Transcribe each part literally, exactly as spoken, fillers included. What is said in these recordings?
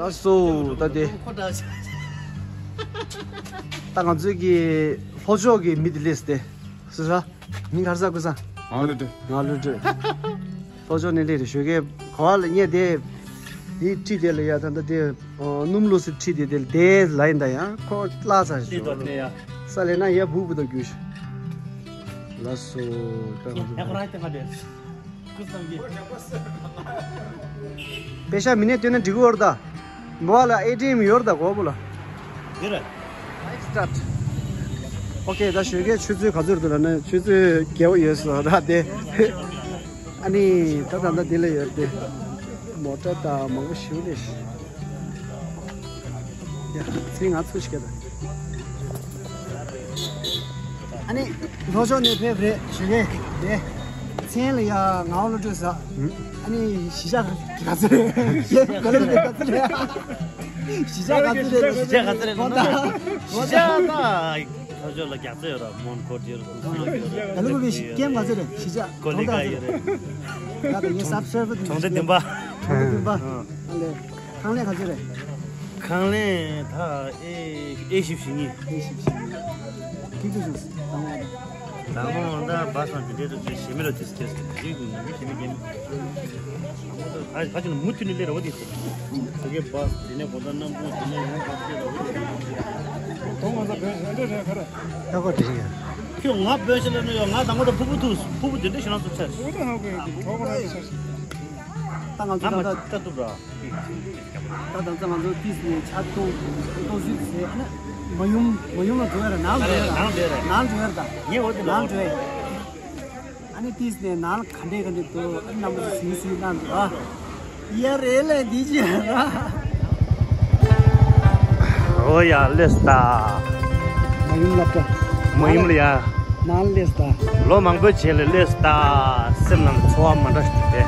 ལགས་སོ། ད་དེ་ད་ང་ཚོའི་གི་ལྷོ་ཕྱོགས་ཀྱི་མི་དེ་སླེབས་ཏེ། སུ་ཟ། མིང་ག་རེ་ཟ། ཀུན་བཟང་། ང་ལུ་སྒྲོལ། ང་ལུ་སྒྲོལ། ལྷོ་ཕྱོགས་ནས་སླེབས་རེད། ཞོགས་ཀས་ག་བ་ལ་ཉལ་དེ། དེ་ཁྲིད་དེ་ལ་ཡ་ད་ད་དེ་སྣུམ་ལོ་སི་ཁྲིད་དེ་དེ་དེ་ལ་ཡིན་ད་ཡང་ཁོ་བརླག་ཚར་ཞོགས་ལ་ཡ་ས་ལས་ན་ཡ་བུ་བུ་ད་རྒྱུ་ཞོག་ལགས་སོ། ད་ང་ཚོ་ཡ་ཁོ་རང་ཡ་དེ་ང་དེ། པེ་ཤ་མི་ནས་སྟོན་ན་འགྲིག་གི་ཡོད་རེད་ད། མོ་བ་ལ་ཨེ་ཊི་ཨེམ་ཡོད་རེད་ད་གོ་བོ་ལ། ཡོད་རེད། ཨོ་ཁེ། ད་ཞོགས་ཀས་ཆུ་ཚོད་ག་ཚོད་རེད་འདུག་ལབ་ན་ཆུ་ཚོད་བརྒྱད་པ་ཡོད་སོང་ད་དེ། ཨ་ནི་ད་ད་ད་དེ་ལ་ཡོད་དེ། མོ་ཊ་ད་མང་པོ་ཞིག་རེད། ཡ། ཚེ་ང་ཚོ་ཞིག་ག་ད། ཨ་ནི་ལྷོ་ཕྱོགས་ནས་ཕེབས་རེད་ཞུ་གི་རེད། མཚན་ལ་ཡ་ངའོ་ལོ་གྲོས་ཟ། ཨ་ནི་གཞིས་ཆགས་ག་ཚོད་རེད། ག་ཚོད་རེད། གཞིས་ཆགས་ག་ཚོད་རེད། གཞིས་ཆགས་ག་ཚོད་རེད་ན། གཞིས་ཆགས་ད་ལྷོ་ཕྱོགས་ལ་རྒྱ་མཚོ་ཡོད་ར་མོན་གྷོ་འདིར་ཀུ་ཤུ་ཡོད་ར། ད་ལུ་གུ་བི་ཤི་ཀེམ་ག་ཚོད་རེད། གཞིས་ཆགས་གོ་ལི་ག་ཡོད་རེད། ད་ད་ངའི་སབ་སི་ཀ་རའེ་བར་དེ་གྲོང་སྡེ་བདུན་པ། གྲོང་སྡེ་བདུན་པ། ཨ་ལེ། ཁང་ལས་ག་ཚོད་རེད། ཁང་ལས་ད་ཨེ་ཨེ་བཞི་བཞི་གཉིས། ཨེ་བཞི་བཞི་གཉིས། ཁྱེད་ཚོ་ཞུ་དང་པོ་དང་། དང་པོ་ད་བ་སང་དེ་འདྲའི་རུ་ཞེ་མེད་ལ་དུས་སུ་ཁྱེར་སོང་། ཞེ་མེད་ཀྱི་ཉམས་ཞེ་མེད་ཀྱི། ད་ཕ་ཆུ་ནི་མུ་མཐུད་ནས་སླེབས་ར་བ་དེ་ཚོ། ད་གའི་བ་དེ་ནས་གོ་ད་སྣམ་བུ་དེ་ནས་ཡང་བ་སླེབས་ར་བ་དེ་ཚོ། དོ་ང་ཚོ་བོད་ཞེ་འདྲ་རེད་ག་རེ། ད་གོ་དེ་ཡ། ཁྱོད་ང་བོད་ཞེ་ལ་ནི་ཡོད་ང་དང་པོ་ད་ཕུ་བུ་ཐུག་ཕུ་བུ་དེ་འདྲ་ཞེ་ལ་ཐུག་ཚར། ཨོ་ད་ཧ་གོ་ཡ་གི་གྲོགས་པོ་ར་ཡི་ས་ཞིག་ད་ང་ཚོ་ང་མ་ད་ལྟ་ལྟ་ཐུབ་ར། ད་ད་ལྟ་ང་ཚོ་ཏིས་ནས་ཆ་ཏོ་ཏོ་ཟིག་ཟེར་ཨ་ན་མ་ཡུམ་མ་ཡུམ་ལ་འགྲོ་ཡ་ར་ནང་འགྲོ་ཡ་ར་ནང་འགྲོ་ཡ་ར་ནང་འགྲོ་ཡ་ར་ད། ངས་འོ་དེ་ནང་འགྲོ་ཡ། ཨ་ནི་ཏིས་ནས་ནང་ལ་ག་འདྲས་ག་འདྲས་འདུག་ཨ་ནི་རྣམ་པ་ཚོ་ཟིན་ཟིན་གནང་འདུག་ཨ། ཡ་རེད་ལས་འདི་ཅི་ཡ་ར། འོ་ཡ་སླེབས་ད། མ་ཡུམ་སློབ་གྲྭ། མ་ཡུམ་ལ་ཡ། ནང་སླེབས་ད། ལོ་མང་པོའི་རྗེས་ལ་སླེབས་ད། སེམས་ནང་ཚོར་བ་མ་འདྲ་ཞིག་འདུག་སྟེ།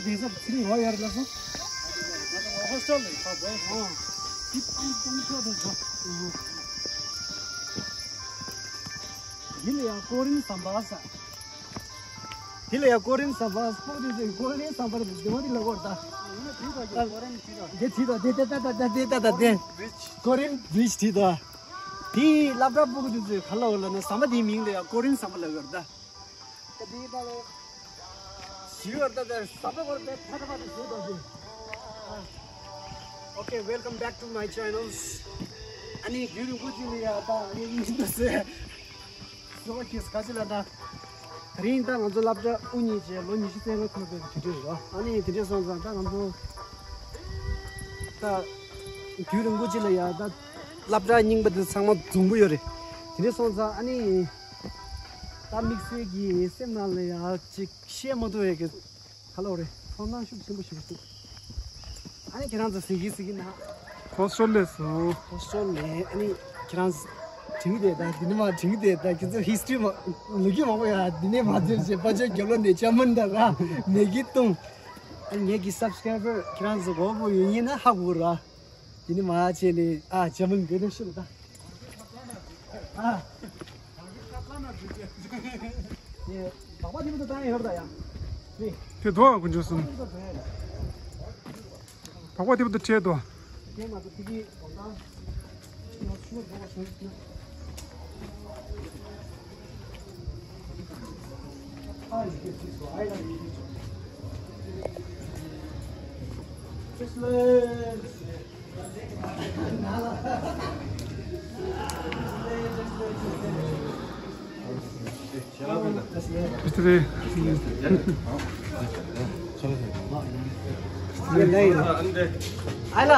དེ་ཚོ་ཚེ་རིང་རོགས་ཡར་ལ་སོང་། ཧོ་སི་ཊེལ་ལ་ཡོད་པ་དེ། ཨོ། དེ་ཏང་ཏང་ཤོག་དེ་ཚོ། དེ་ལ་ཡང་ཀོ་རིན་ཟམ་པ་ཟེར། དེ་ལ་ཡང་ཀོ་རིན་ཟམ་པ་ཟེར། ཀོ་རིན་ཟམ་པ་རེད། དེ་མ་དེ་ལ་གོ་ད། དེ་དེ་དེ་ད་ད་དེ་ད་དེ། ཀོ་རིན་བྷི་རིཇ་དེ་ད། དེ་སློབ་གྲྭ་སྤུ་གུ་དེ་ཚོས་ག་ལ་འོ་ལ་ན་ཟམ་པ་དེའི་མིང་ལ་ཡང་ཀོ་རིན་ཟམ་པ་ལ་གོ་ད། Okay, welcome back to my channels. ཨ་ནི་རྒྱུན་རིང་པོ་ཅིག་ལ་ཡ་ད་ངས་ཡིན་ཟེར། སོ་ཁེས་ཁ་ཅིག་ལ་ད། དེ་རིང་ད་ང་ཚོ་སློབ་གྲྭ་དབུ་བརྙེས་བྱས་ལོ་ཉི་ཤུ་རྩ་ལྔ་འཁོར་བའི་དུས་དྲན་རེད། ཨ་ནི་དེ་འདྲ་སོང་ཙང་ད་ང་ཚོ་ད་རྒྱུན་རིང་པོ་ཅིག་ལ་ཡ་ད་སློབ་གྲྭ་རྙིང་པ་དེ་ཚང་མ་རྫོང་བུ་ཡོད་རེད། དེ་འདྲ་སོང་ཙང་ཨ་ནི། ད་དམིགས་བསལ་གྱི་སེམས་ནང་ལ་ཡ་ཅིག་བཤད་མ་ཐུབ་པའི་གི་ཧ་ལོ་རེད། ཁོང་གནང་ཤུགས་ཆེན་པོ་ཞིག་འདུག་ཨ་ནི་ཁྱེད་རང་ཚོ་གཟིགས་ཀྱི་གཟིགས་ཀྱི་ན། ཧོ་སི་ཊེལ་ལས་སོ། ཧོ་སི་ཊེལ་ལས་ཨ་ནི་ཁྱེད་རང་དྲིང་དེ་ད་འདི་ནི་མ་དྲིང་དེ་ད་ཁྱེད་ཚོ་ཧིས་ཊོ་རི་མ་ལོ་རྒྱུས་མང་པོ་ཡ་འདི་ནས་མ་ཚོད་བྱས་པ་ཅོ་རྒྱབ་ལོ་ནས་ཅ་མན་ད་ར་མེ་གི་ཏུང་། ཨ་ནི་ངེད་ཀྱི་སབ་སི་ཀ་རའི་བར་ཁྱེད་རང་ཚོ་གོ་བོ་ཡོད་ཉིན་ན་ཧ་གོ་ར། དེ་ནི་མ་བྱས་ནས་ཨ་ཇ་མིན་འདི་འདྲ་ཤི་ལ་ད། ཨ། ཡེ་བག་པ་དེ་མི་ཚོ་བཏང་ཡོད་ད་ཡ། ནི། དེ་དོ་ཨ་དཀོན་མཆོག་གསུམ། བག་པ་དེ་མི་ཚོ་ཁྲལ་དོ། དེ་མ་གཏོགས་དེ་གི་གོང་ད། ཨ་ལ།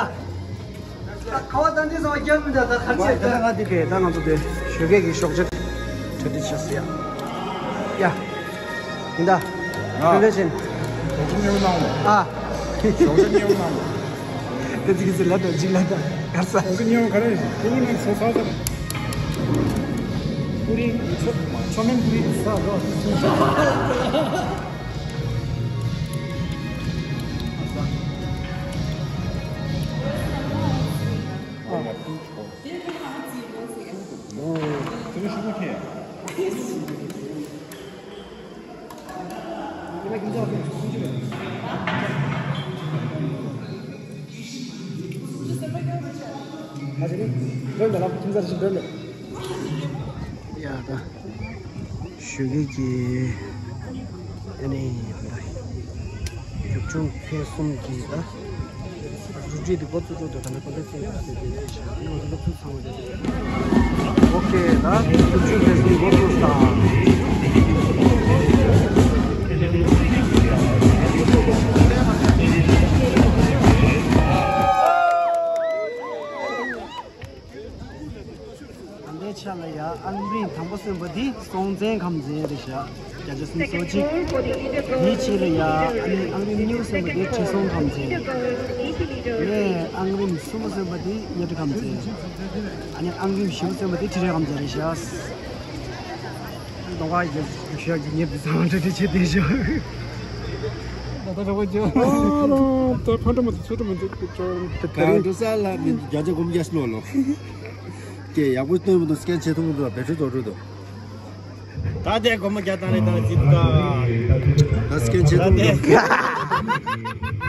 ཁ་བ་དང་འདི་ཚོ་རྒྱབ་མི་འདྲ་ད་ཁར་ཆེ་ད། ང་འདི་གས་ད་ང་ཚོ་དེ་ཞོགས་ཀས་ཀྱི་ཞོགས་ཇ་གྲ་སྒྲིག་བྱས་སོ་ཡ། ཡ། ཡིན་ད། ཨ། ཞོགས་ཇ་ཉེ་བོ་གནང་ལོ། ཨ། ཞོགས་ཇ་ཉེ་བོ་གནང་ལོ། དེ་ཚིག་ཚིག་ལ་དང་ཅིག་ལ་དང་གར་ས། ཞོགས་ཇ་ཉེ་བོ་ག་རེ་རེད། ཀུ་རི་ནང་ཚོ་ས་ས། ཀུ་རི་ཆོ་ཆོ་མེན་ཀུ་རི་ས་རོ། ཡ་ད། ཞོགས་ཀས་ཀྱི་ཨ་ནི་རྒྱུག་ཆུང་ཐེངས་གསུམ་གྱི་ད་རུ་སྒྲིག་དེ་འགོ་བཙུགས་འགྲོ་དུས་ད་ནི་ཁོ་ཚོས་ཚེ་ཡོད་ཟེར་དེ་ཞག་ནང་དུ་སློབ་ཚུགས་ཚང་བ་རེད། ཨོ་ཁེ། ད་རྒྱུག་ཆུང་ཐེངས་གསུམ་འགོ་བཙུགས་དང་། ད་ལྟའི་ཆ་ལ་ཡ་ཨང་རིམ་དང་པོ་སོན་པ་འདི་སྲོང་བཙན་ཁམས་ཚན་རེད་ཤག་བརྒྱ་ཆ་སུམ་ཅུ་སོ་གཅིག་དེའི་ཕྱི་ལ་ཡ་ཨ་ནི་ཨང་རིམ་གཉིས་པ་སོན་པ་འདི་ཁྲི་སྲོང་ཁམས་ཚན། ཨ་ནི་ཨང་རིམ་གསུམ་པ་སོན་པ་འདི་གཉའ་ཁྲི་ཁམས་ཚན། ཨ་ནི་ཨང་རིམ་བཞི་པ་སོན་པ་འདི་ཁྲི་རལ་ཁམས་ཚན་རེད་ཤག་ལོང་བ་ཡོད་ཤག་གི་ངེད་འདི་ཚང་མ་གྲ་སྒྲིག་བྱས་བསྡད་ཤག་ད་ལྟ་རོགས་པ་བྱོས། ཨ་རོ། ད་ཕ་འགྲོ་མ་ཐུབ་ཚུར་འགྲོ་མ་ཐུབ་ཀྱི་ཅོ། ད་ག་འགྲོ་ས་ལ་མི་བརྒྱ་ཆ་སྒོར་མོ་བརྒྱ་ཞིག་ལོག་ལོ། ཀྱེ་ཡག་པོ་སྟོན་མི་འདུག་སི་ཀེན་བྱེད་ཐུབ་མི་འདུག་བེ་ཊི་རི་རྫོགས་འགྲོ་འདུག་ད་དེ་སྒོར་མོ་བརྒྱ་བཏང་རེ་བཏང་རེ་ཅི་འདུག་ད་སི་ཀེན་བྱེད་ཐུབ་མི་འདུག་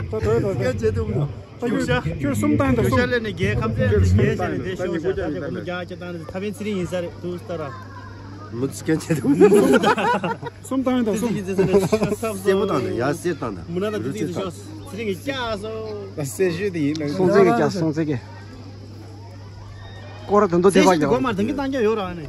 ད་དོ་དོ་སི་ཀེན་བྱེད་ཐུབ་མི་འདུག་རྒྱུག་ཤར། ཁྱོད་གསུམ་བཏང་དང་རྒྱུག་ཤར་གསུམ། ལས་ནས་རྒྱལ་ཁམས་ཚན་རྒྱལ་ཤར་ནས་དེ་ཤོག་ཤག་ད་དེ་སྒོར་མོ་བརྒྱ་བརྒྱ་བཏང་རེ་ད་ཕན་ཚེ་རིང་ཡིན་ས་རེད་འདུག་ད་ར། མི་སི་ཀེན་བྱེད་ཐུབ་མི་འདུག་གསུམ་བཏང་ཡིན་དང་གསུམ། གསལ་པོ་བཏང་ནས་ཡ་གསལ་བཏང་ད། མུ་ན་ད་ཏི་ཏི་ཏི་ཤོ་ཚེ་རིང་གི་སྐྱག་སོ། གསལ་ཞུས་དེ་ཡིན་ལ། སྲོང་བཙན་གྱི་སྐྱག་སྲོང་བཙན་གྱི། སྐོར་ར་དོན་དུ་དེ་བ་ཡོད། སྒོ་མར་དང་གི་བཏང་རྒྱུ་ཡོད་ར་ཨ་ནི།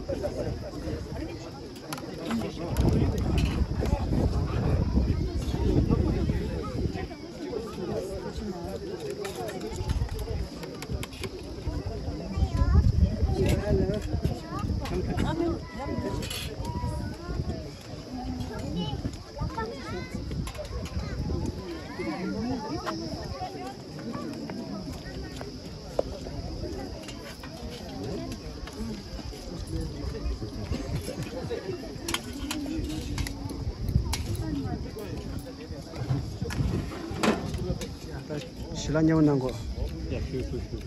ཞལ་ལག་མཉེས་པོ་གནང་གོ།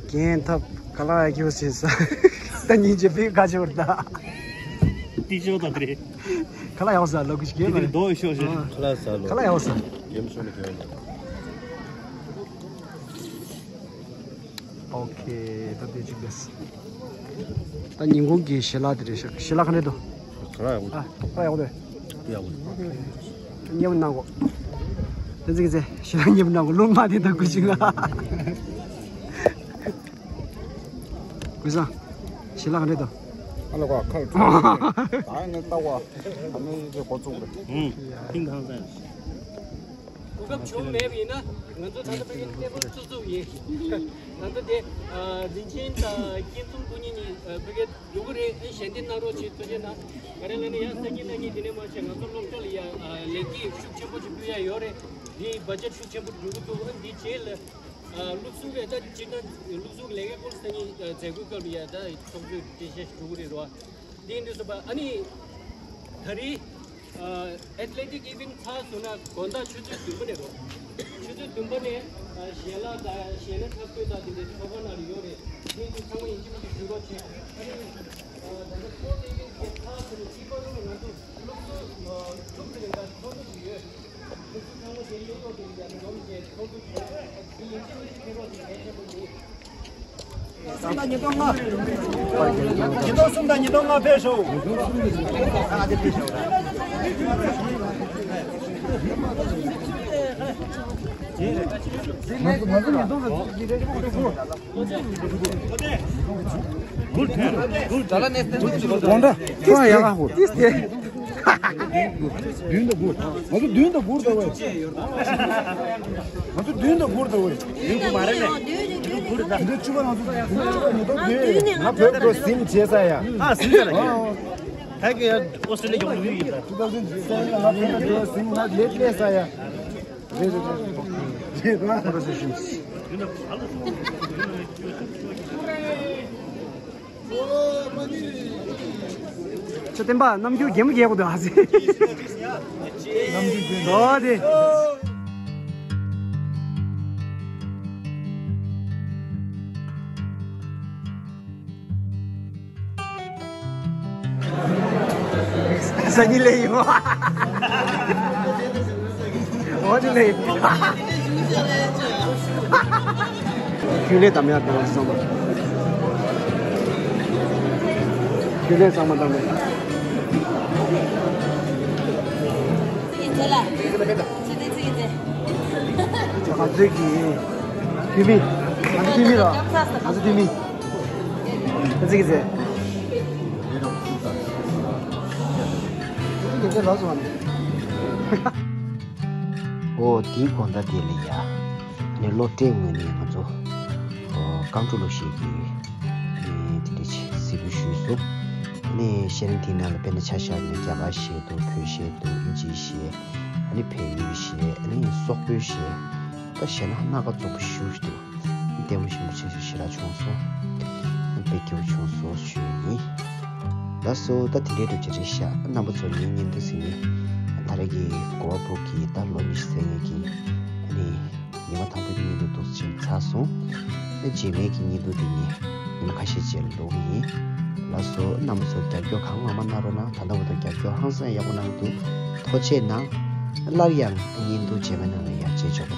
རྒན་ཐབས་ག་ལ་ཡ་ཁྱོད་ཟེར་ས། ད་ཉིན་རྗེས་པའི་ཁ་ཆེ་བར་ད། ཏི་ཤོ་ད་དེ་རེད། ག་ལ་ཡོང་ས་ལོ་ཀུ་ཤི་གེ་ལ། རྡོ་ཤོ་ཞེས། ག་ལ་ས་ལོ། ག་ལ་ཡོང་ས། ཨོ་ཁེ། ད་དེ་གཅིག་རེད། ད་ཉིན་གུང་གི་ཞལ་ལག་དེ་རེད་ཤག་ཞལ་ལག་ག་འདྲ་འདུག་ག་ལ་ཡག་པོ། ཨ། ག་ལ་ཡག་པོ་འདུག་ཡག་པོ། མཉེས་པོ་གནང་གོ། དེ་ཚིག་ཚེ་ཞལ་ལག་མཉེས་པོ་གནང་གོ། རླུང་མ་དེ་ད་ཀུ་ཤི་ལ། ཀུ་ཤི། ཞལ་ལག་ག་འདྲ་འདུག་ཨ་ལ་གོ་ཁ་ལ་ཁྲོ། ད་ནི་ལྟ་བ། ད་ནི་ཅེ་གོ་ཚུགས་རེད། ཧུམ། ཐིང་ཐང་ས། གོ་སྐབས་བྱུང་མེད་པ་ཡིན་ན། ང་ཚོ་ད་ལྟ་ཕ་གིར་གནས་སྤོར་བཙུགས་བཙུགས་ཡིན། ང་ཚོ་དེ་རིན་ཆེན་དང་སྐྱིད་འཛོམས་སྐུ་ཉིད་གཉིས་ཕ་གིར་འགྲོ་གི་རེད། ཨེ་ཞལ་འདེབས་གནང་རོགས་བྱེད། ཐུགས་རྗེ་གནང་། ག་རེ་ལབ་ན་ཡང་སང་ཉིན་གནངས་ཉིན་དེ་ནས་མར་བྱས་ང་ཚོ་སློབ་གྲྭ་ལ་ཡ་ལེགས་སྐྱེས་ཤུགས་ཆེན་པོ་ཞིག་ཕུལ་ཡ་ཡོད་རེད། དེ་བ་ཇེཊ་ཤུགས་ཆེན་པོ་འགྲོ་གི་འདུག་ཨ་འདི་རྗེས་ལ་སློབ་ཟུར་གྱི་ད་སྤྱིར་བཏང་སློབ་ཟུར་ལས་ཀའི་སྐོར་སང་ཉིན་མཛད་སྒོའི་སྐབས་ལ་ཡ་ད་ཚོགས་གཙོས་འགྲེལ་བཤད་ཞིག་འགྲོ་གི་རེད་རོ། དེ་འདྲ་སོང་པ་ཨ་ནི་ད་རེས། ཨེ་ཐི་ལེ་ཊིག་ཨི་ཝེན་ཊི་ཚར་སོང་ན་དགོང་དག་ཆུ་ཚོད་བདུན་པ་ནས་རོ། ཆུ་ཚོད་བདུན་པ་ནས་ཞལ་ལག་དང་ཞལ་ནས་ཁ་སྐོལ་དང་དེ་འདྲའི་ཚོགས་པ་ནང་ལ་ཡོད་རེད། དེ་ཚོ་ཚང་མ་ཡིན་གཅིག་མིན་གཅིག་ཞུ་རོགས་བྱས། ཨ་ནི་ད་ལྟ་ཚོགས་དེ་ཡིན་གྱི་ཚར་སོང་ནས་གཅིག་པ་ལོ་ང་ཚོ་སློབ་གསོ་ཐུབ་ཀྱི་རེད་ད་ཚོགས་འདུ་ཞིག་ཡོད། གསུམ་དང་ཉིས་སྟོང་ལྔ། ཉིས་སྟོང་གསུམ་དང་ཉིས་སྟོང་ལྔ་ཕེབས་ཤོག་དགོང་དྲོ་ཁོ་ཡག་ག་ཧུར། བདུན་དང་དགུ། ང་ཚོ་བདུན་དང་དགུ་ཟེར་བས། ང་ཚོ་བདུན་དང་དགུ་ཟེར་བས། བདུན་དགུ་མ་རེད་ལེ། བདུན་དགུ་རེད་ད། འདི་བཅུ་པ་ང་ཚོ་བདུན་དང་དགུ་ང་བོད་ཁོ་ཟིན་བྱས་ས་ཡ། ཨ་ཟིན་ས་ལ་ཨ། ད་གི་ཡ་ཨོ་སི་ཀྲི་ལི་ཡ་ཡོང་ལུགས་ཡིན་ད། two thousand seven ལ་ང་བོད་ཁོ་ཟིན་ང་ལེབ་ལེ་ས་ཡ། རེད་རེད་རེད། རེད་རེད། ཁྱོད་བསྟན་པ་རྣམ་འགྱུར་རྒྱན་མོ་རྒྱག་དགོས་འདུག་ཨ་ཙི། རྣམ་འགྱུར་རྒྱན་འོ་དེ། སང་ཉིན་ལས་ཡོང་། འོ་དེ་ལས་ཡོང་། ཁྱོད་ལས་དམ་ཡག་དང་སོང་། ཁྱོད་ལས་ཚང་མ་དམ་ཡག་ང་ཚོའི་གི་བུད་མེད། ང་ཚོ་བུད་མེད་ལ། ང་ཚོ་བུད་མེད། ཨ་ཙི་གི་ཟེར། ཨ་ཙི་གི་ཟེར་ལགས་སོ། ཨོ་དེའི་དགོང་དག་དེ་ལ་ཡ། ནས་སློབ་གྲྭའི་ངོས་ནས་ང་ཚོ་རྐང་བྲོ་ལོ་ཤས་ཀྱི་དེ་འདྲ་ཆེ་གཟིགས་འབུལ་ཞུས་སོང་། ནས་ཤེས་རིག་དེའི་ནང་ལ་དཔེར་ན་ཆ་བཞག་ནས་རྒྱ་གར་གཞས་འདུག་བོད་གཞས་འདུག་ཨིན་ཇིའི་གཞས། ཨ་ནི་བལ་ཡུལ་གཞས། ཨ་ནི་སོག་པོའི་གཞས། ད་གཞས་སྣ་སྣ་ཁ་འཛོམས་པོ་ཞུ་འདུག་ལྟད་མོ་ཞིམ་པོ་ཆེ་ཞེ་དྲག་བྱུང་སོང་། དཔེ་སྐྱིད་པོ་བྱུང་སོང་ཞུ་ཡིན། ལགས་སོ། ད་དེ་འདྲའི་འདུག་ཅེས་རེད་ཤག་རྣམ་པ་ཚོ་ངའི་བརྙན་ཐུང་གཟིགས་ནས་ད་རེས་ཀྱི་གོ་བ་ཕུག་གི་ད་ལོ་ཉི་ཤུ་རྩ་ལྔའི་གི་ཨ་ནི་ཉི་མ་དང་པོའི་བརྙན་ཐུང་འདུག་ཕྱིན་ཚར་སོང་། ཨ་རྗེས་མའི་གི་བརྙན་ཐུང་འདི་ནི་ཉི་མ་ཁ་ཤས་རྗེས་ལ་ལོག་གི་ཡིན། ལགས་སོ། རྣམ་པ་ཚོ་རྒྱབ་སྐྱོར་གང་མང་མང་གནང་རོགས་གནང་། ད་ལྟ་བར་དུ་རྒྱབ་སྐྱོར་ཧང་སང་ཡག་པོ་གནང་གི་འདུག་ཐུགས་རྗེ་གནང་། སླར་ཡང་བརྙན་ཐུང་རྗེས་མའི་ནང་ལ་ཡར་མཇལ་ཆོག